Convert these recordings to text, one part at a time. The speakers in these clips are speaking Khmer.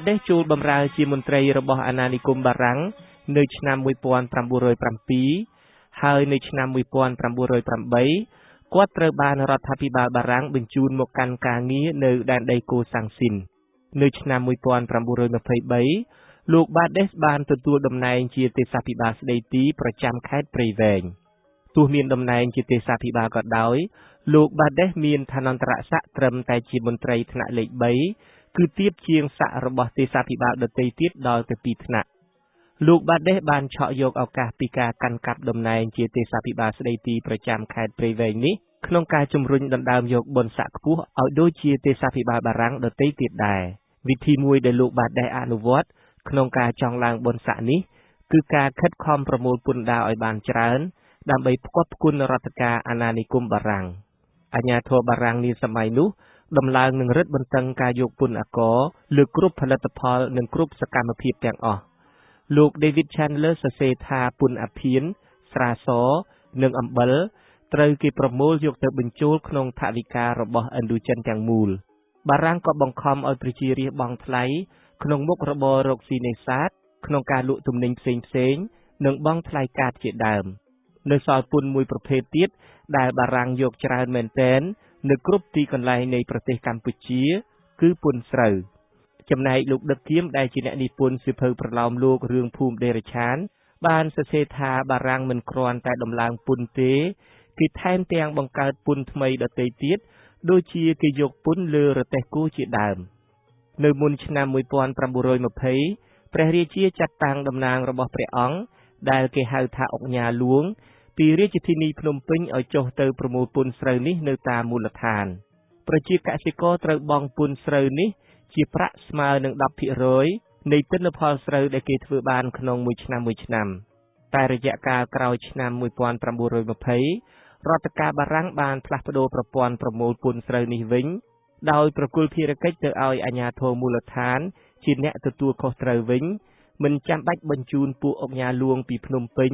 ដេស ចូលបម្រើជាមន្ត្រីរបស់អាណានិគមបារាំងនៅឆ្នាំ1907 ហើយនៅឆ្នាំ1908 គាត់ត្រូវបានរដ្ឋាភិបាលបារាំងបញ្ជូនមកកាន់ការងារនៅដែនដីកូសាំងស៊ីន។ នៅឆ្នាំ1923 លោកបាដេសបានទទួលតំណែងជាទេសាភិបាលស្ដីទីប្រចាំខេត្តព្រៃវែង។ ទោះមានតំណែងជាទេសាភិបាលក៏ដោយ លោកបាដេសមានឋានន្តរស័ក្តិត្រឹមតែជាមន្ត្រីថ្នាក់លេខ3 គឺទាបជាងស័ក្តិរបស់ទេសាភិបាលដទៃទៀតដល់ទៅ2ថ្នាក់។ លោកបាដេសបានឆក់យកឱកាសពីការកាន់កាប់តំណែងជាទេសាភិបាលស្ដីទីប្រចាំខេត្តព្រៃវែងនេះ ក្នុងការជំរុញដណ្ដើមយកបុណ្យស័ក្តិខ្ពស់ឲ្យដូចជាទេសាភិបាលបារាំងដទៃទៀតដែរ។ វិធីមួយដែលលោកបាដេសអនុវត្តក្នុងការចង់ឡើងបុណ្យស័ក្តិនេះ គឺការខិតខំប្រមូលពន្ធដារឲ្យបានច្រើន ដើម្បីផ្គត់ផ្គុនរដ្ឋការអាណានិគមបារាំង។ អាជ្ញាធរបារាំងនាសម័យនោះដំឡើងនឹងរឹតបន្តឹងការយកពន្ធអាករលើគ្រប់ផលិតផលនិងគ្រប់សកម្មភាពទាំងអស់។ លោក David Chandler សរសេរថា ពន្ធអាភៀន ស្រាស និងអំបិលត្រូវគេប្រមូលយកទៅបញ្ចូលក្នុងថវិការបស់ឥណ្ឌូចិនទាំងមូល។ បារាំងក៏បង្ខំឲ្យប្រជារាស្ត្របង់ថ្លៃក្នុងមុខរបររកស៊ីនេសាទ ក្នុងការលក់ទំនិញផ្សេងផ្សេង និងបង់ថ្លៃកាតជាដើម។ នៅសល់ពន្ធមួយប្រភេទទៀតដែលបារាំងយកច្រើនមែនទែននៅគ្រប់ទីកន្លែងនៃប្រទេសកម្ពុជា គឺពន្ធស្រូវ។ ចំណែកលោកដឹកគៀម ដែលជាអ្នកនិពន្ធសៀវភៅប្រលោមលោករឿងភូមិដេរឆាន បានសរសេរថា បារាំងមិនគ្រាន់តែដំឡើងពន្ធទេ គេថែមទាំងបង្កើតពន្ធថ្មីដទៃទៀត ដូចជាគេយកពន្ធលើរទេះគោជាដើម។ នៅមុនឆ្នាំ1920 ព្រះរាជាចាត់តាំងតំណាងរបស់ព្រះអង្គ ដែលគេហៅថាអុកញ៉ាលួង ពីរាជធានីភ្នំពេញឲ្យចុះទៅប្រមូលពន្ធស្រូវនេះនៅតាមមូលដ្ឋាន។ ប្រជាកសិករត្រូវបង់ពន្ធស្រូវនេះជាប្រាក់ស្មើនឹង10%នៃទិន្នផលស្រូវដែលគេធ្វើបានក្នុងមួយឆ្នាំមួយឆ្នាំ។ តែរយៈកាលក្រោយឆ្នាំ1920 រដ្ឋការបារាំងបានផ្លាស់ប្ដូរប្រព័ន្ធប្រមូលពន្ធស្រូវនេះវិញ ដោយប្រគល់ភារកិច្ចទៅឲ្យអាជ្ញាធរមូលដ្ឋានជាអ្នកទទួលខុសត្រូវវិញ មិនចាំបាច់បញ្ជូនពួកអុកញ៉ាលួងពីភ្នំពេញ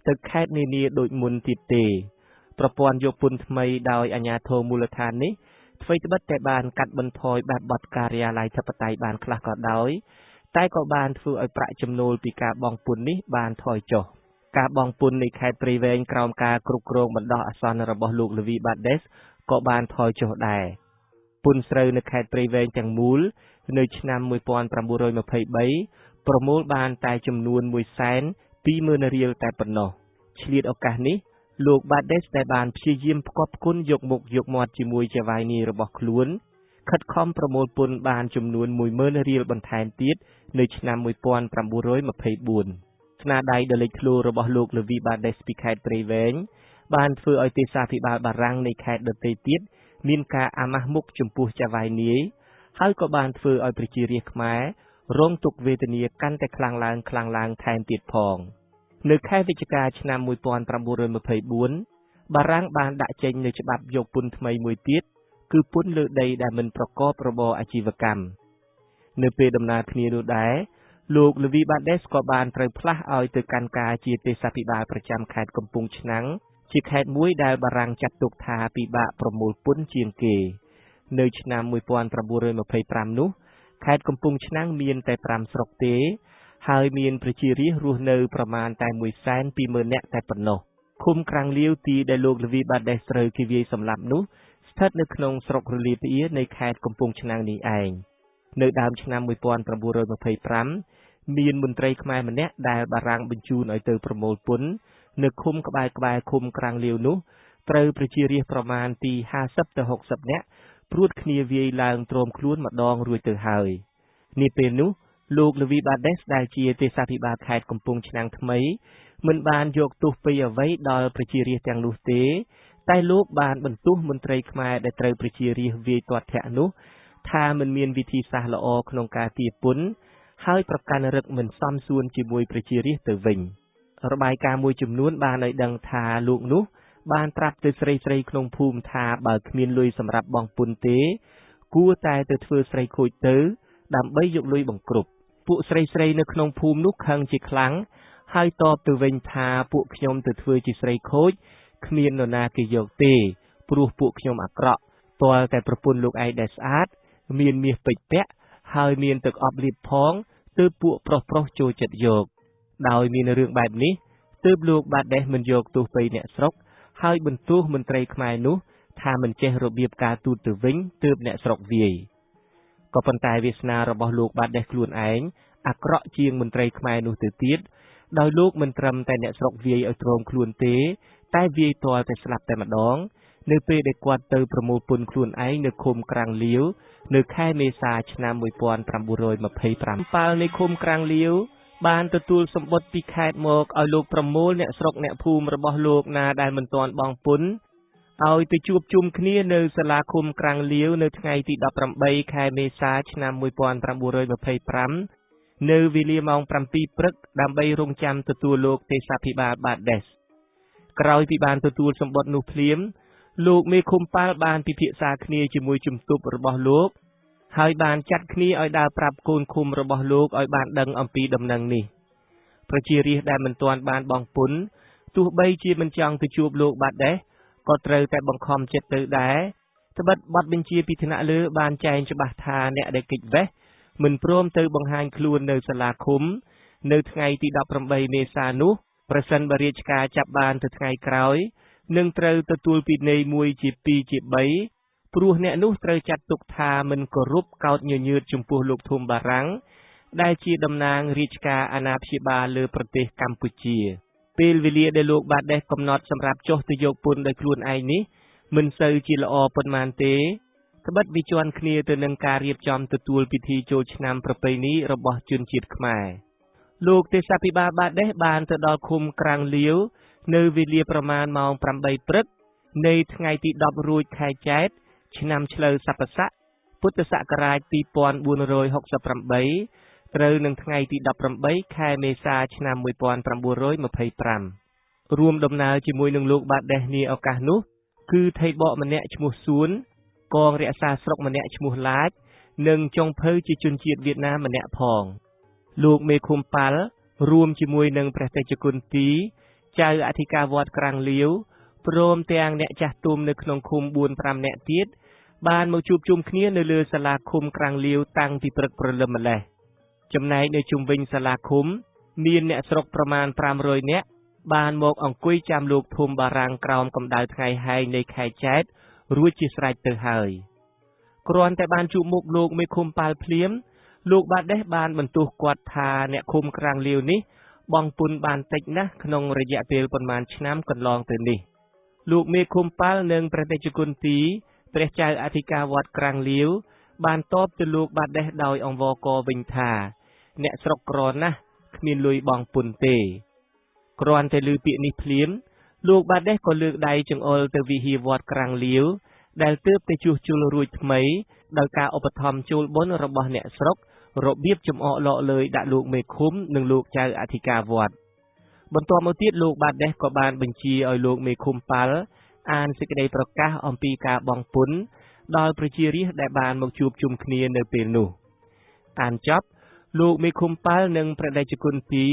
ទៅខេត្តនានាដូចមុនទៀតទេ។ ប្រព័ន្ធយកពន្ធថ្មីដោយអាជ្ញាធរមូលដ្ឋាននេះ ថ្វីត្បិតតែបានកាត់បន្ថយបែបបទការិយាល័យធិបតេយ្យបានខ្លះក៏ដោយ តែក៏បានធ្វើឲ្យប្រាក់ចំណូលពីការបង់ពន្ធនេះបានថយចុះ។ ការបង់ពន្ធនៃខេត្តព្រៃវែងក្រោមការគ្រប់គ្រងបណ្ដោះអាសន្នរបស់លោកលវីបាដេស ក៏បានថយចុះដែរ។ ពន្ធស្រូវនៅខេត្តព្រៃវែងទាំងមូលនៅឆ្នាំ1923 ប្រមូលបានតែចំនួន120,000រៀលតែប៉ុណ្ណោះ។ ឆ្លៀតឱកាសនេះ លោកបាដេសដែលបានព្យាយាមផ្គប់ផ្គុនយកមុខយកមាត់ជាមួយចៅហ្វាយនាយរបស់ខ្លួន ខិតខំប្រមូលពន្ធបានចំនួន10000រៀលបន្ថែមទៀតនៅឆ្នាំ1924។ ស្នាដៃដ៏លេចធ្លោរបស់លោកលវីបាដេសពីខេត្តព្រៃវែង បានធ្វើឲ្យទេសាភិបាលបារាំងនៃខេត្តដទៃទៀតមានការអាម៉ាស់មុខចំពោះចៅហ្វាយនាយ ហើយក៏បានធ្វើឲ្យប្រជារាស្ត្រខ្មែររងទុក្ខវេទនាកាន់តែខ្លាំងឡើងខ្លាំងឡើងថែមទៀតផង។ នៅខែវិច្ឆិកាឆ្នាំ1924 បារាំងបានដាក់ចេញនូវច្បាប់យកពន្ធថ្មីមួយទៀត គឺពន្ធលើដីដែលមិនប្រកបរបរអាជីវកម្ម។ នៅពេលដំណើរគ្នានោះដែរ លោកលវីបាដេសក៏បានត្រូវផ្លាស់ឲ្យទៅកាន់ការជាទេសាភិបាលប្រចាំខេត្តកំពង់ឆ្នាំង ជាខេត្តមួយដែលបារាំងចាត់ទុកថាពិបាកប្រមូលពន្ធជាងគេ។ នៅឆ្នាំ1925នោះ ខេត្តកំពង់ឆ្នាំងមានតែ5ស្រុកទេ ហើយមានប្រជារាស្ត្ររស់នៅប្រមាណតែ120,000នាក់តែប៉ុណ្ណោះ។ ឃុំក្រាំងលាវទីដែលលោកលវីបាដេសត្រូវគេវាយសម្លាប់នោះ ស្ថិតនៅក្នុងស្រុករលាប្អៀរនៃខេត្តកំពង់ឆ្នាំងនេះឯង។ នៅដើមឆ្នាំ1925 មានមន្ត្រីខ្មែរម្នាក់ដែលបារាំងបញ្ជូនឲ្យទៅប្រមូលពន្ធនៅឃុំក្បែរក្បែរឃុំក្រាំងលាវនោះ ត្រូវប្រជារាស្ត្រប្រមាណពី50ទៅ60នាក់ព្រួតគ្នាវាយឡើងទ្រាំខ្លួនម្ដងរួចទៅហើយ។ នាពេលនោះ លោកលវីបាដេសដែលជាទេសាភិបាលខេត្តកំពង់ឆ្នាំងថ្មី មិនបានយកទោសពៃអ្វីដល់ប្រជារាស្ត្រទាំងនោះទេ តែលោកបានបន្ទោសមន្ត្រីខ្មែរដែលត្រូវប្រជារាស្ត្រវាយទាត់ធាក់នោះ ថាមិនមានវិធីសាស្ត្រល្អក្នុងការទារពន្ធ ហើយប្រកាន់រឹកមិនសមសួនជាមួយប្រជារាស្ត្រទៅវិញ។ របាយការណ៍មួយចំនួនបានឲ្យដឹងថា លោកនោះបានប្រាប់ទៅស្រីស្រីក្នុងភូមិថា បើគ្មានលុយសម្រាប់បង់ពន្ធទេ គួរតែទៅធ្វើស្រីខូចទៅ ដើម្បីយកលុយបង្គ្រប់។ ពួកស្រីស្រីនៅក្នុងភូមិនោះខឹងជាខ្លាំង ហើយតបទៅវិញថា ពួកខ្ញុំទៅធ្វើជាស្រីខូច គ្មាននរណាគេយកទេ ព្រោះពួកខ្ញុំអាក្រក់ ទាល់តែប្រពន្ធលោកឯងដែលស្អាត មានមាសពេជ្រពាក់ ហើយមានទឹកអប់លាបផង ទើបពួកប្រុសៗចូលចិត្តយក។ ដោយមានរឿងបែបនេះ ទើបលោកបាដេសមិនយកទោសពៃអ្នកស្រុក ហើយបន្ទោសមន្ត្រីខ្មែរនោះថាមិនចេះរបៀបការទូតទៅវិញ ទើបអ្នកស្រុកវាយ។ ក៏ប៉ុន្តែវាសនារបស់លោកបាដេសខ្លួនឯងអាក្រក់ជាងមន្ត្រីខ្មែរនោះទៅទៀត ដោយលោកមិនត្រឹមតែអ្នកស្រុកវាយឲ្យទ្រាំខ្លួនទេ តែវាយទាល់តែស្លាប់តែម្ដង នៅពេលដែលគាត់ទៅប្រមូលពន្ធខ្លួនឯងនៅឃុំក្រាំងលាវ នៅខែមេសាឆ្នាំ1925។ ប៉ាល់នៃឃុំក្រាំងលាវបានទទួលសម្បត្តិពីខេត្តមកឲ្យលោកប្រមូលអ្នកស្រុកអ្នកភូមិរបស់លោកណាដែលមិនទាន់បង់ពន្ធ ឲ្យទៅជួបជុំគ្នានៅសាលាឃុំក្រាំងលាវ នៅថ្ងៃទី18ខែមេសាឆ្នាំ1925 នៅវេលាម៉ោង7ព្រឹក ដើម្បីរងចាំទទួលលោកទេសាភិបាលបាដេស។ ក្រោយពីបានទទួលសម្បត្តិនោះភ្លាម លោកមេឃុំប៉ាល់បានពិភាក្សាគ្នាជាមួយជំទប់របស់លោក ហើយបានចាត់គ្នាឲ្យដើរប្រាប់កូនឃុំរបស់លោកឲ្យបានដឹងអំពីដំណឹងនេះ។ ប្រជារាស្ត្រដែលមិនទាន់បានបង់ពន្ធ ទោះបីជាមិនចង់ទៅជួបលោកបាដេស ក៏ត្រូវតែបង្ខំចិត្តទៅដែរ ត្បិតបទបញ្ជាពីថ្នាក់លើបានចែងច្បាស់ថា អ្នកដែលគេចវេះមិនព្រមទៅបង្ហាញខ្លួននៅសាលាឃុំនៅថ្ងៃទី18មេសានោះ ប្រសិនបើរាជការចាប់បានទៅថ្ងៃក្រោយ នឹងត្រូវទទួលពិន័យមួយជា2ជា3 ព្រោះអ្នកនោះត្រូវចាត់ទុកថាមិនគោរពកោតញញើតចំពោះលោកធំបារាំង ដែលជាតំណាងរាជការអាណាព្យាបាលលើប្រទេសកម្ពុជា។ ពេលវេលាដែលលោកបាដេសកំណត់សម្រាប់ចុះទៅយកពន្ធដោយខ្លួនឯងនេះ មិនសូវជាល្អប៉ុន្មានទេ ត្បិតវាជាន់គ្នាទៅនឹងការរៀបចំទទួលពិធីចូលឆ្នាំប្រពៃណីរបស់ជនជាតិខ្មែរ។ លោកទេសាភិបាលបាដេសបានទៅដល់ឃុំក្រាំងលាវ នៅវេលាប្រមាណម៉ោង8ព្រឹក នៃថ្ងៃទី10រួចខែចែត្រ ឆ្នាំឆ្លូវស័ព្ទស័ក ពុទ្ធសករាជ2468 ត្រូវនឹងថ្ងៃទី18ខែមេសាឆ្នាំ1925។ រួមដំណើរជាមួយនឹងលោកបាដេសនាឱកាសនោះ គឺថៃបកម្នាក់ឈ្មោះសួន កងរក្សាស្រុកម្នាក់ឈ្មោះឡាច និងចុងភៅជាជនជាតិវៀតណាមម្នាក់ផង។ លោកមេឃុំប៉ាល់រួមជាមួយនឹងព្រះតេជគុណទីចៅអធិការវត្តក្រាំងលាវ ព្រមទាំងអ្នកចាស់ទុំនៅក្នុងឃុំ4 5នាក់ទៀត បានមកជួបជុំគ្នានៅលើសាលាឃុំក្រាំងលាវតាំងពីព្រឹកព្រលឹមម្ល៉េះ។ ចំណែកនៅជុំវិញសាលាឃុំ មានអ្នកស្រុកប្រមាណ500នាក់ បានមកអង្គុយចាំលោកធំបារាំងក្រោមកម្ដៅថ្ងៃហែងនៃខែចែត្ររួចជាស្រេចទៅហើយ។ គ្រាន់តែបានជួបមុខលោកមេឃុំប៉ាល់ភ្លាម លោកបាដេសបានបន្ទោសគាត់ថា អ្នកឃុំក្រាំងលាវនេះបង់ពន្ធបានតិចណាស់ក្នុងរយៈពេលប៉ុន្មានឆ្នាំកន្លងទៅនេះ។ លោកមេឃុំប៉ាល់និងព្រះតេជគុណទីព្រះចៅអធិការវត្តក្រាំងលាវ បានតបទៅលោកបាដេសដោយអង្វរកវិញថា អ្នកស្រុកក្រណាស់ គ្មានលុយបង់ពន្ធទេ។ គ្រាន់តែឮពាក្យនេះភ្លាម លោកបាដេសក៏លើកដៃចង្អុលទៅវិហារវត្តក្រាំងលាវ ដែលទើបតែជួសជុលរួចថ្មីដោយការឧបត្ថម្ភចូលបុណ្យរបស់អ្នកស្រុក របៀបចំអកលក់លើយដាក់លោកមេឃុំនិងលោកចៅអធិការវត្ត។ បន្ទាប់មកទៀត លោកបាដេសក៏បានបញ្ជាឲ្យលោកមេឃុំប៉ាល់អានសេចក្តីប្រកាសអំពីការបង់ពន្ធដល់ប្រជារាស្ត្រដែលបានមកជួបជុំគ្នានៅពេលនោះ។ អានចប់ លោកមេឃុំប៉ាល់និងព្រះតេជគុណទី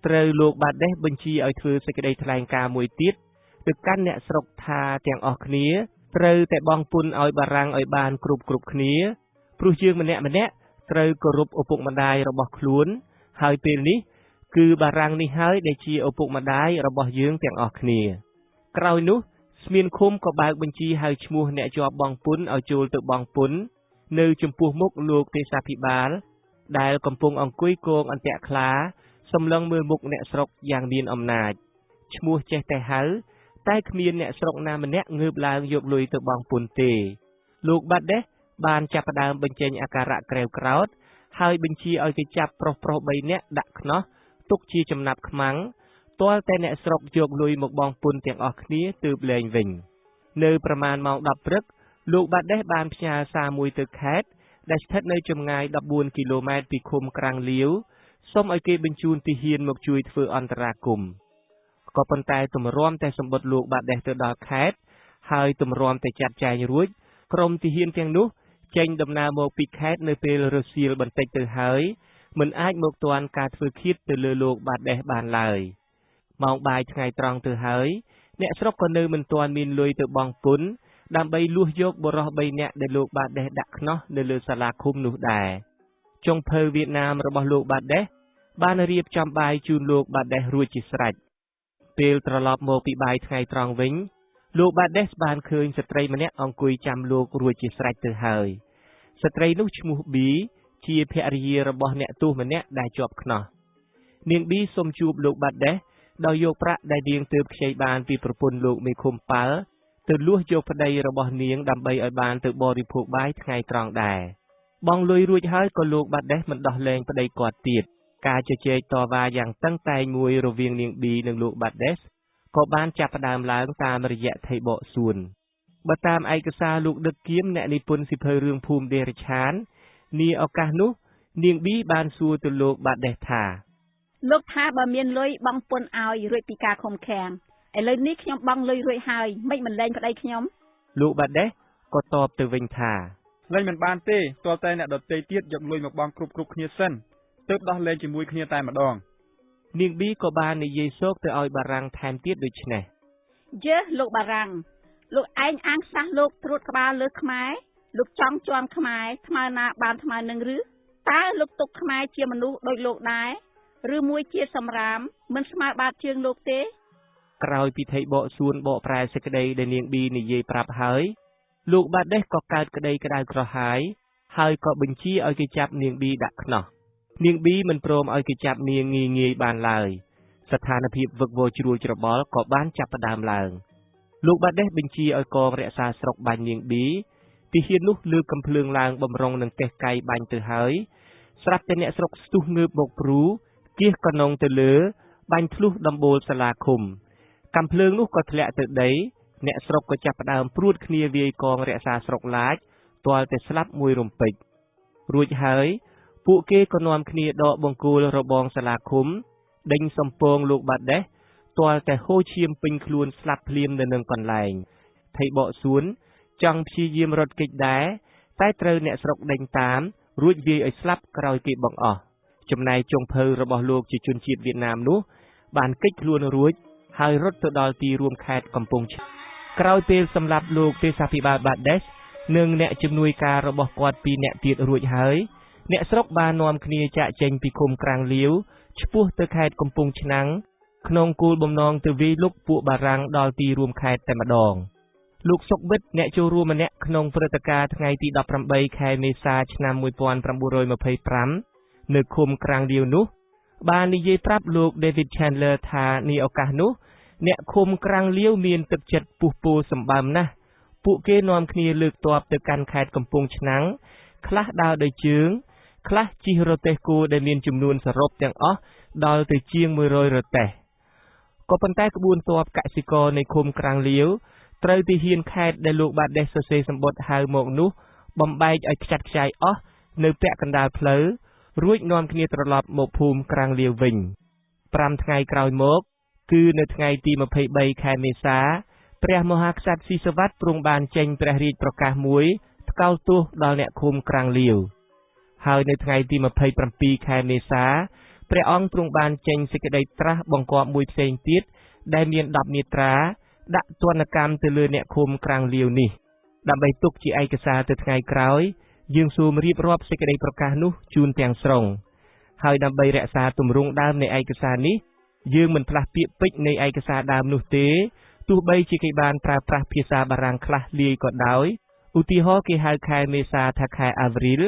ត្រូវលោកបាដេសបញ្ជាឲ្យធ្វើសេចក្តីថ្លែងការណ៍មួយទៀតទៅកាន់អ្នកស្រុកថា ទាំងអស់គ្នាត្រូវតែបង់ពន្ធឲ្យបារាំងឲ្យបានគ្រប់គ្រប់គ្នា ព្រោះយើងម្នាក់ម្នាក់ត្រូវគោរពឪពុកម្ដាយរបស់ខ្លួន ហើយពេលនេះគឺបារាំងនេះហើយដែលជាឪពុកម្ដាយរបស់យើងទាំងអស់គ្នា។ ក្រោយនោះ ស្មៀនឃុំក៏បើកបញ្ជីហៅឈ្មោះអ្នកជាប់បង់ពន្ធឲ្យចូលទៅបង់ពន្ធនៅចំពោះមុខលោកទេសាភិបាល ដែលកំពុងអង្គុយគងអន្ទាក់ខ្លាសម្លឹងមើលមុខអ្នកស្រុកយ៉ាងមានអំណាច។ ឈ្មោះចេះតែហៅ តែគ្មានអ្នកស្រុកណាម្នាក់ងើបឡើងយកលុយទៅបង់ពន្ធទេ។ លោកបាដេសបានចាប់ផ្ដើមបញ្ចេញអាការៈក្រេវក្រោធ ហើយបញ្ជាឲ្យគេចាប់ប្រុសប្រុស3នាក់ដាក់ខ្នោះទុកជាចំណាប់ខ្មាំង ទាល់តែអ្នកស្រុកយកលុយមកបង់ពន្ធទាំងអស់គ្នាទើបលែងវិញ។ នៅប្រមាណម៉ោង10ព្រឹក លោកបាដេសបានផ្ញើសារមួយទៅខេត្តដែលស្ថិតនៅចម្ងាយ14គីឡូម៉ែត្រពីឃុំក្រាំងលាវ សូមឲ្យគេបញ្ជូនទាហានមកជួយធ្វើអន្តរាគមន៍។ ក៏ប៉ុន្តែទម្រាំតែសម្បត្តិលោកបាដេសទៅដល់ខេត្ត ហើយទម្រាំតែចាត់ចែងរួច ក្រុមទាហានទាំងនោះចេញដំណើរមកពីខេត្តនៅពេលរសៀលបន្តិចទៅហើយ មិនអាចមកទាន់ការធ្វើឃាតទៅលើលោកបាដេសបានឡើយ។ ម៉ោងបាយថ្ងៃត្រង់ទៅហើយ អ្នកស្រុកក៏នៅមិនទាន់មានលុយទៅបង់ពន្ធដើម្បីលួសយកបុរស3នាក់ដែលលោកបាដេសដាក់ខ្នោះនៅលើសាលាឃុំនោះដែរ។ ចុងភៅវៀតណាមរបស់លោកបាដេសបានរៀបចំបាយជូនលោកបាដេសរួចជាស្រេច។ ពេលត្រឡប់មកពីបាយថ្ងៃត្រង់វិញ លោកបាដេសបានឃើញស្ត្រីម្នាក់អង្គុយចាំលោករួចជាស្រេចទៅហើយ។ ស្ត្រីនោះឈ្មោះប៊ី ជាភរិយារបស់អ្នកទោសម្នាក់ដែលជាប់ខ្នោះ។ នាងប៊ីសុំជួបលោកបាដេស ដោយយកប្រាក់ដែលនាងទើបខ្ចីបានពីប្រពន្ធលោកមេឃុំប៉ាល់ ទៅលួសយកប្តីរបស់នាងដើម្បីឲ្យបានទៅបរិភោគបាយថ្ងៃត្រង់ដែរ។ បង់លុយរួចហើយ ក៏លោកបាដេសមិនដោះលែងប្តីគាត់ទៀត។ ការជជែកតវ៉ាយ៉ាងតឹងតែងមួយរវាងនាងប៊ីនិងលោកបាដេស ក៏បានចាប់ផ្ដើមឡើងតាមរយៈថៃបកសួន។ បើតាមឯកសារលោកដឹកគៀម អ្នកនិពន្ធសៀវភៅរឿងភូមិដេរឆាន នាឱកាសនោះ នាងប៊ីបានសួរទៅលោកបាដេសថា លោកថាបើមានលុយបង់ពន្ធឲ្យរួចពីការឃុំឃាំង ឥឡូវនេះខ្ញុំបង់លុយរួចហើយ មិនមិនលែងប្តីខ្ញុំ? លោកបាដេសក៏តបទៅវិញថា លែងមិនបានទេ ទាល់តែអ្នកដទៃទៀតយកលុយមកបង់គ្រប់ៗគ្នាសិន ទើបដោះលែងជាមួយគ្នាតែម្ដង។ នាងប៊ីក៏បាននិយាយសូកទៅឲ្យបារាំងថែមទៀតដូចនេះ យើលោកបារាំង លោកឯងអាងសះលោកត្រួតក្បាលលើខ្មែរ លោកចង់ជន់ខ្មែរ ថ្មើណាបានថ្មើនឹងឬ? តើលោកទុកខ្មែរជាមនុស្សដូចលោកដែរ ឬមួយជាសម្រាមមិនស្មើបាតជើងលោកទេ? ក្រោយពីថៃបកសួនបកប្រែសេចក្តីដែលនាងប៊ីនិយាយប្រាប់ហើយ លោកបាដេសក៏កើតក្តីក្តៅក្រហាយ ហើយក៏បញ្ជាឲ្យគេចាប់នាងប៊ីដាក់ខ្នោះ។ នាងប៊ីមិនព្រមឲ្យគេចាប់នាងងាយងាយបានឡើយ។ ស្ថានភាពវឹកវរជ្រួលច្របល់ក៏បានចាប់ផ្ដើមឡើង។ លោកបាដេសបញ្ជាឲ្យកងរក្សាស្រុកបាញ់នាងប៊ី។ ទាហាននោះលើកកំភ្លើងឡើងបំរុងនឹងកេះកៃបាញ់ទៅហើយ ស្រាប់តែអ្នកស្រុកស្ទុះងើបមកព្រូគៀសកណុងទៅលើ បាញ់ធ្លុះដំបូលសាលាឃុំ កាំភ្លើងនោះក៏ធ្លាក់ទៅដី។ អ្នកស្រុកក៏ចាប់ផ្ដើមព្រួតគ្នាវាយកងរក្សាស្រុកឡាច ទាល់តែស្លាប់មួយរំពេច។ រួចហើយពួកគេក៏នាំគ្នាដកបង្គោលរបងសាលាឃុំ ដេញសំពងលោកបាដេស ទាល់តែហូរឈាមពេញខ្លួនស្លាប់ភ្លាមនៅនឹងកន្លែង។ ថៃបកសួនចង់ព្យាយាមរត់គេចដែរ តែត្រូវអ្នកស្រុកដេញតាម រួចវាយឲ្យស្លាប់ក្រោយគេបង្អស់។ ចំណែកចុងភៅរបស់លោកជាជនជាតិវៀតណាមនោះ បានគេចខ្លួនរួច ហើយរត់ទៅដល់ទីរួមខេត្តកំពង់ឆ្នាំង។ ក្រោយពេលសម្លាប់លោកទេសាភិបាលបាដេស និងអ្នកជំនួយការរបស់គាត់ពីរនាក់ទៀតរួចហើយ អ្នកស្រុកបាននាំគ្នាចាកចេញពីឃុំក្រាំងលាវ ឆ្ពោះទៅខេត្តកំពង់ឆ្នាំង ក្នុងគោលបំណងទៅវាយលុកពួកបារាំងដល់ទីរួមខេត្តតែម្ដង។ លោកសុកបិត អ្នកចូលរួមម្នាក់ក្នុងព្រឹត្តិការណ៍ថ្ងៃទី18ខែមេសាឆ្នាំ1925 នៅឃុំក្រាំងលាវនោះ បាននិយាយប្រាប់លោក David Chandler ថា នាឱកាសនោះ អ្នកឃុំក្រាំងលាវមានទឹកចិត្តពុះពោសម្បើមណាស់។ ពួកគេនាំគ្នាលើកទ័ពទៅកាន់ខេត្តកំពង់ឆ្នាំង ខ្លះដើរដោយជើង ខ្លះជិះរទេះគោដែលមានចំនួនសរុបទាំងអស់ដល់ទៅជាង100រទេះ។ ក៏ប៉ុន្តែក្បួនទ័ពកសិករនៃឃុំក្រាំងលាវ ត្រូវទាហានខេត្តដែលលោកបាដេសសរសេរសម្បត្តិហៅមកនោះ បំបែកឲ្យខ្ចាត់ខ្ចាយអស់នៅពាក់កណ្ដាលផ្លូវ រួចនាំគ្នាត្រឡប់មកភូមិក្រាំងលាវវិញ។ 5ថ្ងៃក្រោយមក គឺនៅថ្ងៃទី23ខែមេសា ព្រះមហាក្សត្រស៊ីសុវត្ថិទ្រង់បានចេញព្រះរាជប្រកាសមួយថ្កោលទោសដល់អ្នកឃុំក្រាំងលាវ ហើយនៅថ្ងៃទី27ខែមេសា ព្រះអង្គទ្រង់បានចេញសេចក្តីត្រាស់បង្គាប់មួយផ្សេងទៀតដែលមាន10មាត្រា ដាក់ទណ្ឌកម្មទៅលើអ្នកឃុំក្រាំងលាវនេះ។ ដើម្បីទុកជាឯកសារទៅថ្ងៃក្រោយ យើងសូមរៀបរាប់សេចក្តីប្រកាសនោះជូនទាំងស្រុង ហើយដើម្បីរក្សាទម្រង់ដើមនៃឯកសារនេះ យើងមិនផ្លាស់ពាក្យពេចន៍នៃឯកសារដើមនោះទេ ទោះបីជាគេបានប្រើប្រាស់ភាសាបារាំងខ្លះលាយក៏ដោយ។ ឧទាហរណ៍ គេហៅខែមេសាថាខែអាវរីល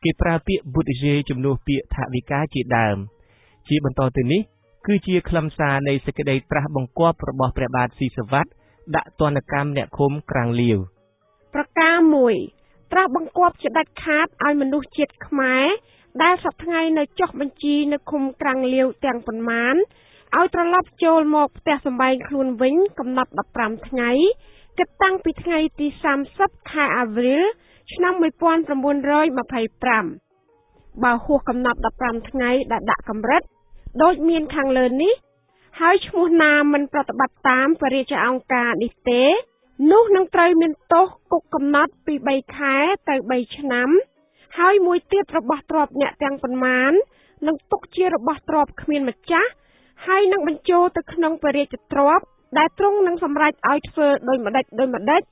គេប្រើពាក្យ budget ជំនួសពាក្យថវិកាជាដើម។ ជាបន្តទៅនេះ គឺជាខ្លឹមសារនៃសេចក្តីត្រាស់បង្គាប់របស់ព្រះបាទស៊ីសុវត្ថិដាក់ទណ្ឌកម្មអ្នកឃុំក្រាំងលាវ។ ប្រការ1 ត្រាស់បង្គាប់ជាដាច់ខាតឲ្យមនុស្សជាតិខ្មែរដែលសប្តាហ៍ថ្ងៃនៅចុះបញ្ជីនៅឃុំក្រាំងលាវទាំងប៉ុន្មាន ឲ្យត្រឡប់ចូលមកផ្ទះសម្បែងខ្លួនវិញកំណត់15ថ្ងៃ គិតតាំងពីថ្ងៃទី30ខែអាវរីលឆ្នាំ1925។ បើហួសកំណត់15ថ្ងៃដែលដាក់កម្រិតដូចមានខាងលើនេះ ហើយឈ្មោះណាមិនប្រតិបត្តិតាមព្រះរាជអង្គការនេះទេ នោះនឹងត្រូវមានទោសគុកកំណត់ពី3ខែទៅ3ឆ្នាំ ហើយមួយទៀតរបស់ទ្រព្យអ្នកទាំងប៉ុន្មាននឹងទុកជារបស់ទ្រព្យគ្មានម្ចាស់ ហើយនឹងបញ្ចូលទៅក្នុងព្រះរាជទ្រព្យដែលទ្រង់នឹងសម្រេចឲ្យធ្វើដោយម្ដេចដោយម្ដេច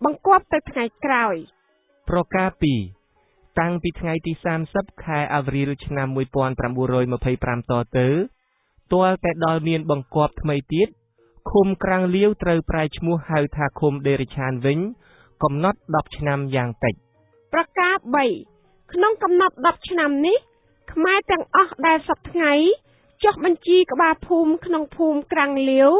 បង្គាប់ទៅថ្ងៃក្រោយ។ ប្រការ2 តាំងពីថ្ងៃទី30ខែអាវ្រីលឆ្នាំ1925តទៅទាល់តែដល់មានបង្គាប់ថ្មីទៀតឃុំក្រាំងលាវត្រូវប្រែឈ្មោះហៅថាឃុំដេរិឆានវិញកំណត់10ឆ្នាំយ៉ាងតិចប្រការ3ក្នុងកំណត់10ឆ្នាំនេះខ្មែរទាំងអស់ដែលសប្តាហ៍ថ្ងៃចុះបញ្ជីក្បាលភូមិក្នុងភូមិក្រាំងលាវ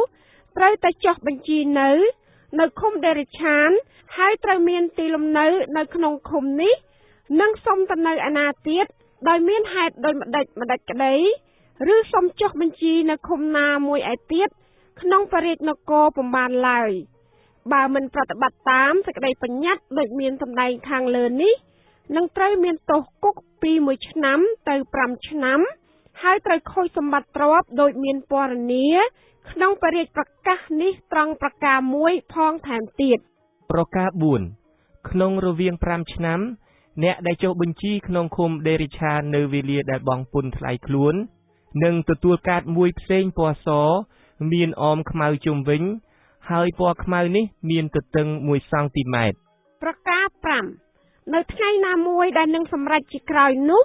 ត្រូវតែចុះបញ្ជីនៅឃុំដេរិឆានហើយត្រូវមានទីលំនៅនៅក្នុងឃុំនេះនិងសុំទៅនៅអាណាទៀតដោយមានហេតុដូចម្ដេចម្ដេចក្តីឬសុំចុះបញ្ជីនៅឃុំណាមួយឯទៀតក្នុងព្រះរាជនគរពុំបានឡើយបើមិនប្រតិបត្តិតាមសេចក្តីបញ្ញត្តិដូចមានសម្ដែងខាងលើនេះនឹងត្រូវមានទោសគុកពី1ឆ្នាំទៅ5ឆ្នាំហើយត្រូវខូចសម្បត្តិទ្រព្យដូចមានពណ៌នាក្នុងព្រះរាជប្រកាសនេះត្រង់ប្រការមួយផងថែមទៀតប្រការ4ក្នុងរវាង5ឆ្នាំអ្នកដែលចុះបញ្ជីក្នុងឃុំដេរិឆាននៅវេលាដែលបង់ពន្ធថ្លៃខ្លួននិងទទួលកាតមួយផ្សេងពណ៌សមានអមខ្មៅជុំវិញហើយពណ៌ខ្មៅនេះមានទទឹង1សង់ទីម៉ែត្រប្រការ5នៅថ្ងៃណាមួយដែលនឹងសម្រេចជាក្រោយនោះ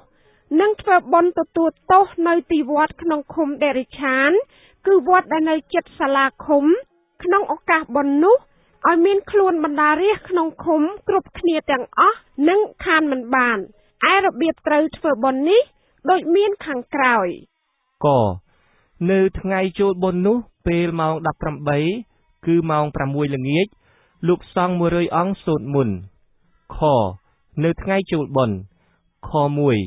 នឹងធ្វើបុណ្យទទួលទោសនៅទីវត្តក្នុងឃុំដេរិឆានគឺវត្តដែលនៅជិតសាលាឃុំក្នុងឱកាសបុណ្យនោះឲ្យមានខ្លួនបណ្ដារាស្ត្រក្នុងឃុំគ្រប់គ្នាទាំងអស់និងខានមិនបានឯរបៀបត្រូវធ្វើបុណ្យនេះដូចមានខាងក្រោយកនៅថ្ងៃចូលបុណ្យនោះពេលម៉ោង18គឺម៉ោង6ល្ងាចលោកសង្ឃ100អង្គសូត្រមន្តខនៅថ្ងៃចូលបុណ្យខ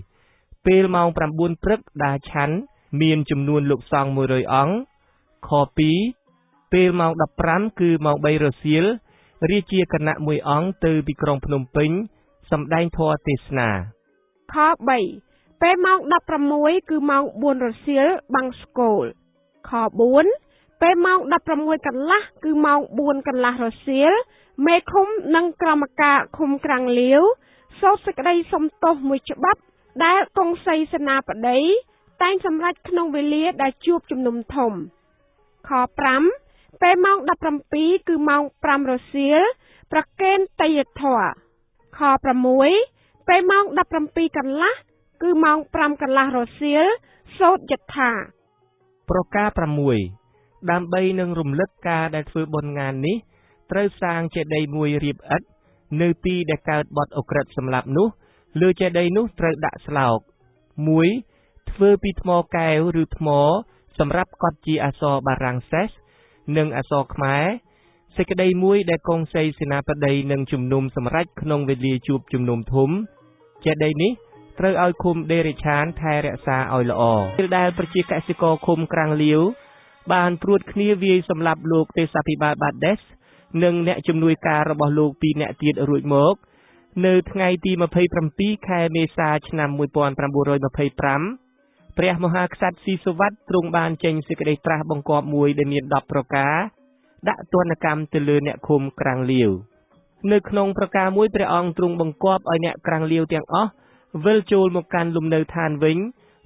1ពេលម៉ោង9ព្រឹកដាឆាន់មានចំនួនលោកសង្ឃ100អង្គខ2ពេលម៉ោង15គឺម៉ោង3រសៀលរាជាគណៈមួយអង្គទៅពីក្រុងភ្នំពេញសម្ដែងធម៌ទេសនាខ3ពេលម៉ោង16គឺម៉ោង4រសៀលបង្ស្កូលខ4ពេលម៉ោង16កន្លះគឺម៉ោង4កន្លះរសៀលមេឃុំនិងក្រមការឃុំក្រាំងលាវសូត្រសេចក្តីសុំទោសមួយច្បាប់ដែលកុងសីសេនាបតីតែងសម្រេចក្នុងវេលាដែលជួបជំនុំធំខ5ពេលម៉ោង17គឺម៉ោង5រសៀលប្រគេនទេយ្យធម៌ខ6ពេលម៉ោង17កន្លះគឺម៉ោង5កន្លះរសៀលសូត្រយថាប្រការ6ដើម្បីនឹងរំលឹកការដែលធ្វើបុណ្យងាននេះត្រូវសាងចេតិយមួយរៀបឥដ្ឋនៅទីដែលកើតបទឧក្រិដ្ឋសម្លាប់នោះលើចេតិយនោះត្រូវដាក់ស្លោក1ធ្វើពីថ្មកែវឬថ្មសម្រាប់កត់ជាអក្សរបារាំងសេសនិងអក្សរខ្មែរសេចក្តីមួយដែលកុងសីសេនាបតីនិងជំនុំសម្រេចក្នុងវេលាជួបជំនុំធំចេតិយនេះត្រូវឲ្យឃុំដេរិឆានថែរក្សាឲ្យល្អពេលដែលប្រជាកសិករឃុំក្រាំងលាវបានព្រួតគ្នាវាយសម្លាប់លោកទេសាភិបាលបាដេសនិងអ្នកជំនួយការរបស់លោកពីរអ្នកទៀតរួចមកនៅថ្ងៃទី27ខែមេសាឆ្នាំ1925ព្រះមហាក្សត្រស៊ីសុវត្ថិទ្រង់បានចេញសេចក្តីត្រាស់បង្គាប់មួយដែលមាន10ប្រការដាក់ទណ្ឌកម្មទៅលើអ្នកឃុំក្រាំងលាវនៅក្នុងប្រការមួយព្រះអង្គទ្រង់បង្គាប់ឲ្យអ្នកក្រាំងលាវទាំងអស់វិលចូលមកកាន់លំនៅឋានវិញ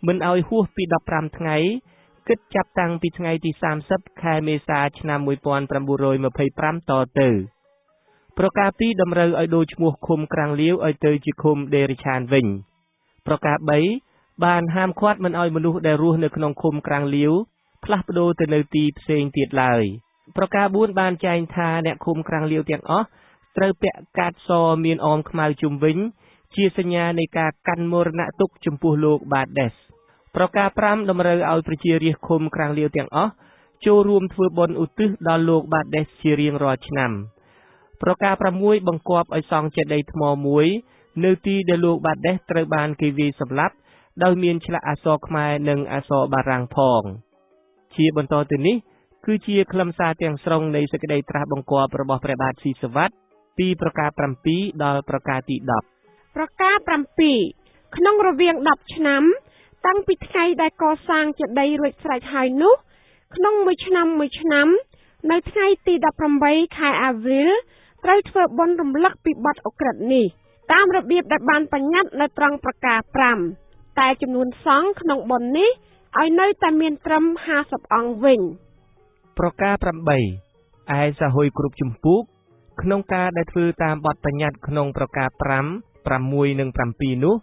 មិនឲ្យហួសពី15ថ្ងៃគិតចាប់តាំងពីថ្ងៃទី30ខែមេសាឆ្នាំ1925តទៅប្រការ2តម្រូវឲ្យដូរឈ្មោះឃុំក្រាំងលាវឲ្យទៅជាឃុំដេរិឆានវិញប្រការ3បានហាមឃាត់មិនឲ្យមនុស្សដែលរស់នៅក្នុងឃុំក្រាំងលាវផ្លាស់ប្ដូរទៅនៅទីផ្សេងទៀតឡើយប្រការ4បានចែងថាអ្នកឃុំក្រាំងលាវទាំងអស់ត្រូវពាក់កាតសមានអមខ្មៅជុំវិញជាសញ្ញានៃការកាន់មរណទុក្ខចំពោះលោកបាដេសប្រការ5តម្រូវឲ្យប្រជារាស្ត្រឃុំក្រាំងលាវទាំងអស់ចូលរួមធ្វើបុណ្យឧទ្ទិសដល់លោកបាដេសជារៀងរាល់ឆ្នាំប្រការ6បង្គាប់ឲ្យសង់ចេតិយថ្មមួយនៅទីដែលលោកបាដេសត្រូវបានគេវាយសម្លាប់ដោយមានឆ្លាក់អក្សរខ្មែរនិងអក្សរបារាំងផងជាបន្តទៅនេះគឺជាខ្លឹមសារទាំងស្រុងនៃសេចក្តីត្រាស់បង្គាប់របស់ព្រះបាទស៊ីសុវត្ថិពីប្រការ7ដល់ប្រការទី10ប្រការ7ក្នុងរវាង10ឆ្នាំតាំងពីថ្ងៃដែលកសាងចេតិយរួចស្រេចហើយនោះក្នុងមួយឆ្នាំមួយឆ្នាំនៅថ្ងៃទី18ខែអាវ្រីលត្រូវធ្វើបុណ្យរំលឹកពីបទឧក្រិដ្ឋនេះតាមរបៀបដែលបានបញ្ញត្តិនៅត្រង់ប្រការ5តែចំនួនសង្ឃក្នុងបុណ្យនេះឲ្យនៅតែមានត្រឹម50អង្គវិញប្រការ8ឯសហុយគ្រប់ជំពូកក្នុងការដែលធ្វើតាមបទបញ្ញត្តិក្នុងប្រការ5 6និង7នោះ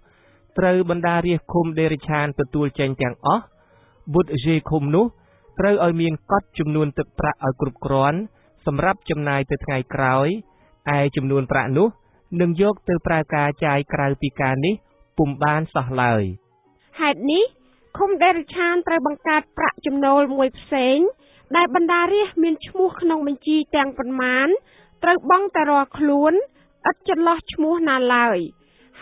ត្រូវបណ្ដារាស្ត្រឃុំដេរឆានទទួលចេញទាំងអស់បុត្រយេឃុំនោះត្រូវឲ្យមានកត់ចំនួនទឹកប្រាក់ឲ្យគ្រប់គ្រាន់សម្រាប់ចំណាយទៅថ្ងៃក្រោយឯចំនួនប្រាក់នោះនឹងយកទៅប្រើការចាយក្រៅពីការនេះពុំបានសោះឡើយហេតុនេះឃុំដេរឆានត្រូវបង្កើតប្រាក់ចំណូលមួយផ្សេងដែលបណ្ដារាស្ត្រមានឈ្មោះក្នុងបញ្ជីទាំងប៉ុន្មានត្រូវបង់តែរាល់ខ្លួនឥតចន្លោះឈ្មោះណាឡើយ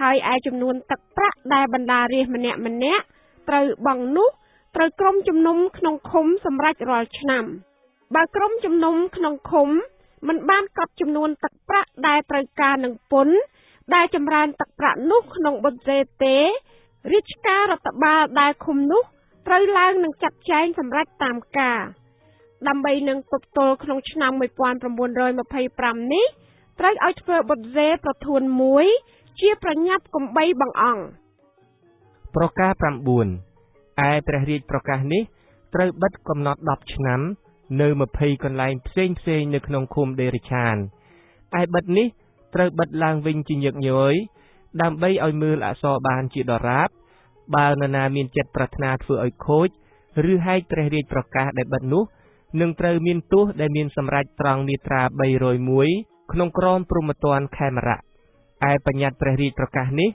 ហើយឯចំនួនទឹកប្រាក់ដែលបណ្ដារាស្ត្រម្នាក់ម្នាក់ត្រូវបង់នោះត្រូវក្រុមជំនុំក្នុងឃុំសម្រេចរាល់ឆ្នាំបើក្រុមជំនុំក្នុងឃុំមិនបានកត់ចំនួនទឹកប្រាក់ដែលត្រូវការនឹងពន្ធដែលចម្រើនទឹកប្រាក់នោះក្នុងបុត្រទេរាជការរដ្ឋបាលដែលឃុំនោះត្រូវឡើងនឹងចាត់ចែងសម្រេចតាមការដើម្បីនឹងទប់ទល់ក្នុងឆ្នាំ1925នេះត្រូវឲ្យធ្វើបុត្រប្រធួនមួយជាប្រញាប់កំបីបង្អង់ប្រការ9ឯព្រះរាជប្រកាសនេះត្រូវបិទកំណត់10ឆ្នាំនៅ20កន្លែងផ្សេងផ្សេងនៅក្នុងឃុំដេរឆានឯបិទនេះត្រូវបិទឡើងវិញជាញឹកញយដើម្បីឲ្យមើលអក្សរបានជាដរាបបើនរណាមានចិត្តប្រាថ្នាធ្វើឲ្យខូចឬហែកព្រះរាជប្រកាសដែលបិទនោះនឹងត្រូវមានទោសដែលមានសម្រេចត្រង់មាត្រា301ក្នុងក្រមព្រហ្មទណ្ឌខេមរៈឯបញ្ញត្តិព្រះរាជប្រកាសនេះ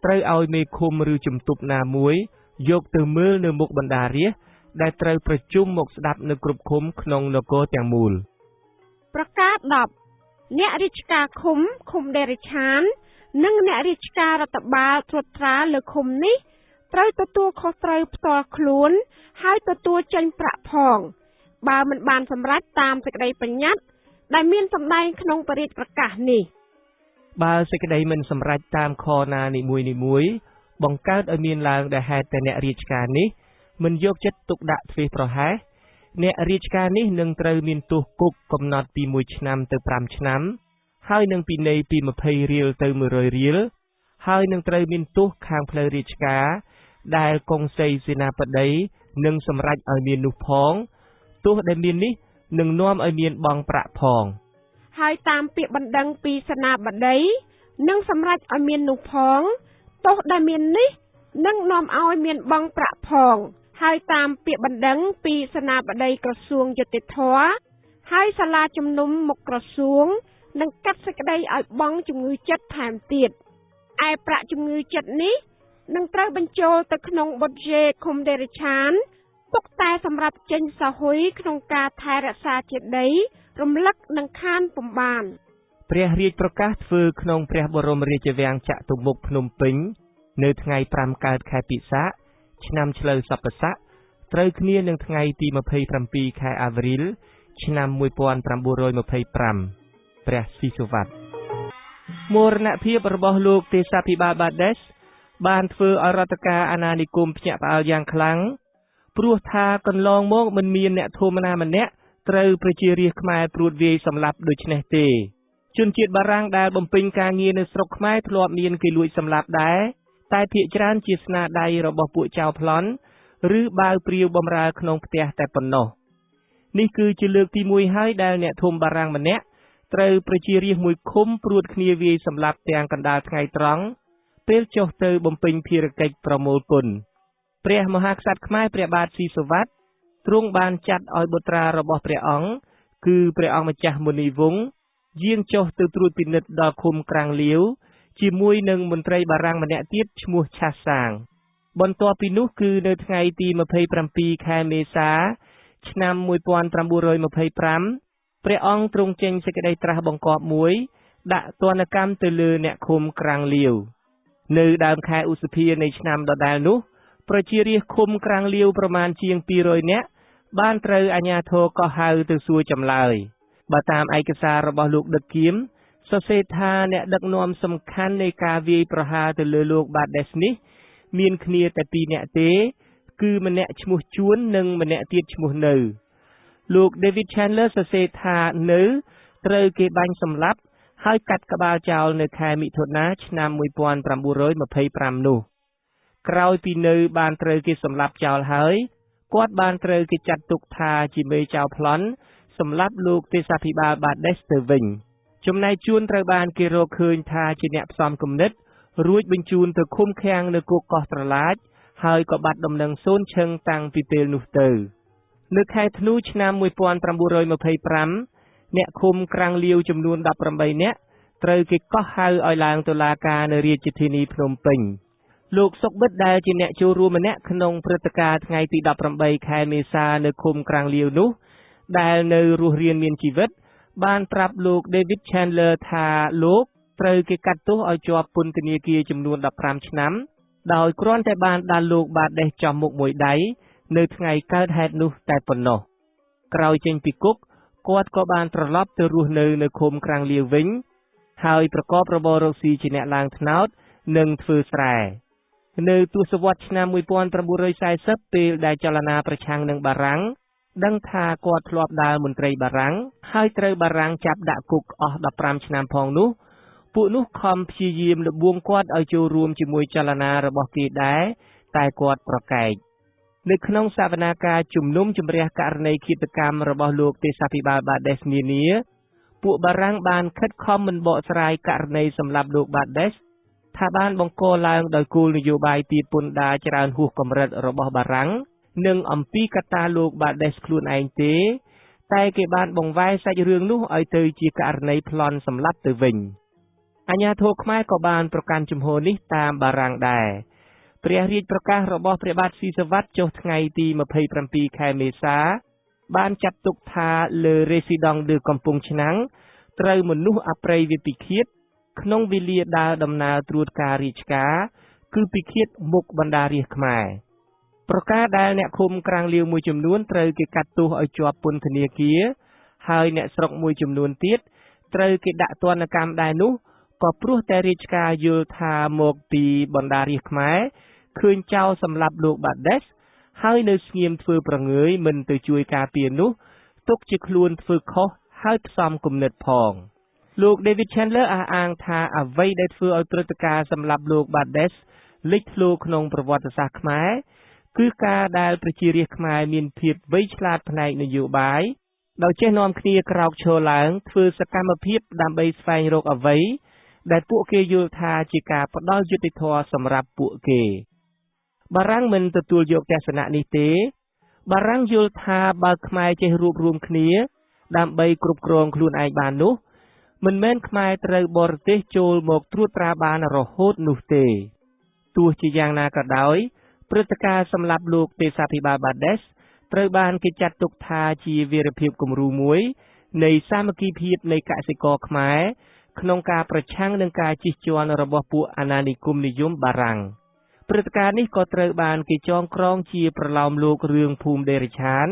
ត្រូវឲ្យមេឃុំឬជំទប់ណាមួយយកទៅមើលនៅមុខបណ្ដារាស្ត្រដែលត្រូវប្រជុំមកស្ដាប់នៅគ្រប់ឃុំក្នុងនគរទាំងមូលប្រការ10អ្នករាជការឃុំឃុំដេរឆាននិងអ្នករាជការរដ្ឋបាលត្រួតត្រាលើឃុំនេះត្រូវទទួលខុសត្រូវផ្ទាល់ខ្លួនហើយទទួលចេញប្រាក់ផងបើមិនបានសម្រេចតាមសេចក្តីបញ្ញត្តិដែលមានសម្ដែងក្នុងព្រះរាជប្រកាសនេះបើសេចក្តីមិនសម្រេចតាមខណានីមួយៗបង្កើតឲ្យមានឡើងដែលហេតុតែអ្នករាជការនេះមិនយកចិត្តទុកដាក់ធ្វេសប្រហែសអ្នករាជការនេះនឹងត្រូវមានទោសគុកកំណត់ពី1ឆ្នាំទៅ5ឆ្នាំហើយនឹងពិន័យពី20រៀលទៅ100រៀលហើយនឹងត្រូវមានទោសខាងផ្លូវរាជការដែលកុងសីសេនាបតីនឹងសម្រេចឲ្យមាននោះផងទោសដែលមាននេះនឹងនាំឲ្យមានបង់ប្រាក់ផងហើយតាមពាក្យបណ្ដឹងពីសេនាបតីនឹងសម្រេចឲ្យមាននោះផងទោសដែលមាននេះនឹងនាំឲ្យមានបង់ប្រាក់ផងហើយតាមពាក្យបណ្ដឹងពីសេនាបតីក្រសួងយុត្តិធម៌ហើយសាលាជំនុំមុខក្រសួងនឹងកាត់សេចក្តីឲ្យបង់ជំងឺចិត្តថែមទៀតឯប្រាក់ជំងឺចិត្តនេះនឹងត្រូវបញ្ចូលទៅក្នុងបុត្រយេឃុំដេរឆានទុកតែសម្រាប់ចេញសហុយក្នុងការថែរក្សាចេតិយរំលឹកនិងខានពំបានព្រះរាជប្រកាសធ្វើក្នុងព្រះបរមរាជវាំងចតុមុខភ្នំពេញនៅថ្ងៃ5កើតខែពិសាខឆ្នាំឆ្លូវសប្បស័កត្រូវគ្នានឹងថ្ងៃទី27ខែអាវ្រីលឆ្នាំ1925ព្រះស៊ីសុវត្ថិមរណភាពរបស់លោកទេសាភិបាលបាដេសបានធ្វើឲ្យរដ្ឋការអាណានិគមភ្ញាក់ផ្អើលយ៉ាងខ្លាំងព្រោះថាកន្លងមកមិនមានអ្នកធំណាម្នាក់ត្រូវប្រជារាស្ត្រខ្មែរព្រួតវាយសម្លាប់ដូច្នេះទេជនជាតិបារាំងដែលបំពេញការងារនៅស្រុកខ្មែរធ្លាប់មានគេលួចសម្លាប់ដែរតែភាគច្រើនជាស្នាដៃរបស់ពួកចៅប្លន់ឬបាវព្រាវបំរើក្នុងផ្ទះតែប៉ុណ្ណោះនេះគឺជាលើកទី1ហើយដែលអ្នកធំបារាំងម្នាក់ត្រូវប្រជារាស្ត្រមួយឃុំព្រួតគ្នាវាយសម្លាប់ទាំងកណ្ដាលថ្ងៃត្រង់ពេលចុះទៅបំពេញភារកិច្ចប្រមូលពន្ធព្រះមហាក្សត្រខ្មែរព្រះបាទស៊ីសុវត្ថិទ្រង់បានចាត់ឲ្យបុត្រារបស់ព្រះអង្គគឺព្រះអង្គម្ចាស់មុនីវង្សយាងចុះទៅត្រួតពិនិត្យដល់ឃុំក្រាំងលាវជាមួយនឹងមន្ត្រីបារាំងម្នាក់ទៀតឈ្មោះឆាសាងបន្ទាប់ពីនោះគឺនៅថ្ងៃទី27ខែមេសាឆ្នាំ1925ព្រះអង្គទ្រង់ចេញសេចក្តីត្រាស់បង្គាប់មួយដាក់ទណ្ឌកម្មទៅលើអ្នកឃុំក្រាំងលាវនៅដើមខែឧសភានៃឆ្នាំដដែលនោះប្រជារាស្ត្រឃុំក្រាំងលាវប្រមាណជាង200នាក់បានត្រូវអាជ្ញាធរកោះហៅទៅសួរចម្លើយបើតាមឯកសាររបស់លោកដឹកគៀមសរសេរថាអ្នកដឹកនាំសំខាន់នៃការវាយប្រហារទៅលើលោកបាដេសនេះមានគ្នាតែ2នាក់ទេគឺម្នាក់ឈ្មោះជួននិងម្នាក់ទៀតឈ្មោះនៅលោក David Chandler សរសេរថានៅត្រូវគេបាញ់សម្លាប់ហើយកាត់ក្បាលចោលនៅខែមិថុនាឆ្នាំ1925នោះក្រោយពីនៅបានត្រូវគេសម្លាប់ចោលហើយគាត់បានត្រូវគេចាត់ទុកថាជាមេចៅប្លន់សម្លាប់លោកទេសាភិបាលបាដេសទៅវិញចំណែកជួនត្រូវបានគេរកឃើញថាជាអ្នកផ្សំគំនិត រួចបញ្ជូនទៅឃុំឃាំងនៅគុកកោះត្រឡាច ហើយក៏បាត់ដំណឹងសូន្យឈឹងតាំងពីពេលនោះទៅ។ នៅខែធ្នូឆ្នាំ1925 អ្នកឃុំក្រាំងលាវចំនួន18នាក់ ត្រូវគេកោះហៅឲ្យឡើងតុលាការនៅរាជធានីភ្នំពេញ។ លោកសុកបិត ដែលជាអ្នកចូលរួមម្នាក់ក្នុងព្រឹត្តិការណ៍ថ្ងៃទី18ខែមេសានៅឃុំក្រាំងលាវនោះ ដែលនៅរស់រានមានជីវិត បានប្រាប់លោក David Chandler ថា លោកត្រូវគេកាត់ទោសឲ្យជាប់ពន្ធនាគារចំនួន15ឆ្នាំ ដោយគ្រាន់តែបានដាល់លោកបាដេសចំមុខមួយដៃនៅថ្ងៃកើតហេតុនោះតែប៉ុណ្ណោះ។ ក្រោយចេញពីគុក គាត់ក៏បានត្រឡប់ទៅរស់នៅនៅឃុំក្រាំងលាវវិញ ហើយប្រកបរបររកស៊ីជាអ្នកឡើងត្នោត និងធ្វើស្រែ។ នៅទសវត្សរ៍ឆ្នាំ1940 ពេលដែលចលនាប្រឆាំងនឹងបារាំងដឹងថាគាត់ធ្លាប់ដើរមន្ត្រីបារាំង ហើយត្រូវបារាំងចាប់ដាក់គុកអស់15ឆ្នាំផងនោះ ពួកនោះខំព្យាយាមលបួងគាត់ឲ្យចូលរួមជាមួយចលនារបស់គេដែរ តែគាត់ប្រកែក។ នៅក្នុងសវនាការជំនុំជម្រះករណីឃាតកម្មរបស់លោកទេសាភិបាលបាដេសនានា ពួកបារាំងបានខិតខំមិនបកស្រាយករណីសម្លាប់លោកបាដេស ថាបានបង្កឡើងដោយគោលនយោបាយទាបពន្ធដារច្រើនហួសកម្រិតរបស់បារាំង និងអំពីកត្តាលោកបាដេសខ្លួនឯងទេ តែគេបានបង្វែរសាច់រឿងនោះឲ្យទៅជាករណីប្លន់សម្លាប់ទៅវិញ។ អាជ្ញាធរខ្មែរក៏បានប្រកាន់ជំហរនេះតាមបារាំងដែរ។ ព្រះរាជប្រកាសរបស់ព្រះបាទស៊ីសុវត្ថិចុះថ្ងៃទី27ខែមេសា បានចាត់ទុកថា លើរេស៊ីដង់ឌឺកំពង់ឆ្នាំងត្រូវមនុស្សអប្រិយវាពិឃាត ក្នុងវេលាដើរដំណើរត្រួតការរាជការ គឺពិឃាតមុខបណ្ដារាស្ត្រខ្មែរ។ ប្រការដែលអ្នកឃុំក្រាំងលាវមួយចំនួនត្រូវគេកាត់ទោសឲ្យជាប់ពន្ធនាគារ ហើយអ្នកស្រុកមួយចំនួនទៀតត្រូវគេដាក់ទណ្ឌកម្មដែរនោះ ក៏ព្រោះតែរាជការយល់ថាមកពីបណ្ដារាស្ត្រខ្មែរឃើញចោលសម្លាប់លោកបាដេស ហើយនៅស្ងៀមធ្វើប្រងើយមិនទៅជួយការពារនោះ ទុកជាខ្លួនធ្វើខុសហើយផ្សំគំនិតផង។ លោក David Chandler អះអាងថា អ្វីដែលធ្វើឲ្យព្រឹត្តិការណ៍សម្លាប់លោកបាដេសលេចធ្លោក្នុងប្រវត្តិសាស្ត្រខ្មែរ គឺការដែលប្រជារាស្ត្រខ្មែរមានភាពវៃឆ្លាតផ្នែកនយោបាយ ដោយចេះនាំគ្នាក្រោកឈរឡើងធ្វើសកម្មភាពដើម្បីស្វែងរកអ្វីដែលពួកគេយល់ថាជាការផ្ដល់យុត្តិធម៌សម្រាប់ពួកគេ។ បារាំងមិនទទួលយកទស្សនៈនេះទេ។ បារាំងយល់ថា បើខ្មែរចេះរួបរួមគ្នាដើម្បីគ្រប់គ្រងខ្លួនឯងបាននោះ មិនមែនខ្មែរត្រូវបរទេសចូលមកត្រួតត្រាបានរហូតនោះទេ។ ទោះជាយ៉ាងណាក៏ដោយ ព្រឹត្តិការណ៍សម្លាប់លោកទេសាភិបាលបាដេស ត្រូវបានគេចាត់ទុកថាជាវីរភាពគំរូមួយនៃសាមគ្គីភាពនៃកសិករខ្មែរ ក្នុងការប្រឆាំងនឹងការជិះជាន់របស់ពួកអាណានិគមនិយមបារាំង។ ព្រឹត្តិការណ៍នេះក៏ត្រូវបានគេចងក្រងជាប្រលោមលោករឿងភូមិដេរឆាន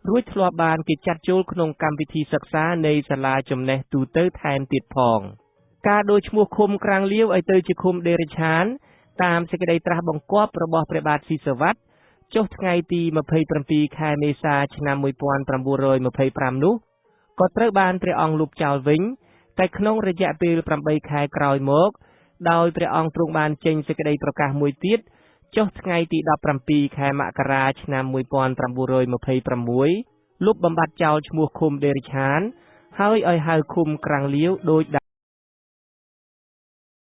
រួចធ្លាប់បានគេចាត់ចូលក្នុងកម្មវិធីសិក្សានៃសាលាចំណេះទូទៅថែមទៀតផង។ ការដូរឈ្មោះឃុំក្រាំងលាវឲ្យទៅជាឃុំដេរឆាន តាមសេចក្តីត្រាស់បង្គាប់របស់ព្រះបាទស៊ីសុវត្ថិ ចុះថ្ងៃទី27ខែមេសាឆ្នាំ1925នោះ ក៏ត្រូវបានព្រះអង្គលុបចោលវិញ តែក្នុងរយៈពេល8ខែក្រោយមក ដោយព្រះអង្គទ្រង់បានចេញសេចក្តីប្រកាសមួយទៀត ចុះថ្ងៃទី17ខែមករាឆ្នាំ1926 លុបបំបាត់ចោលឈ្មោះឃុំដេរឆាន ហើយឲ្យហៅឃុំក្រាំងលាវដូច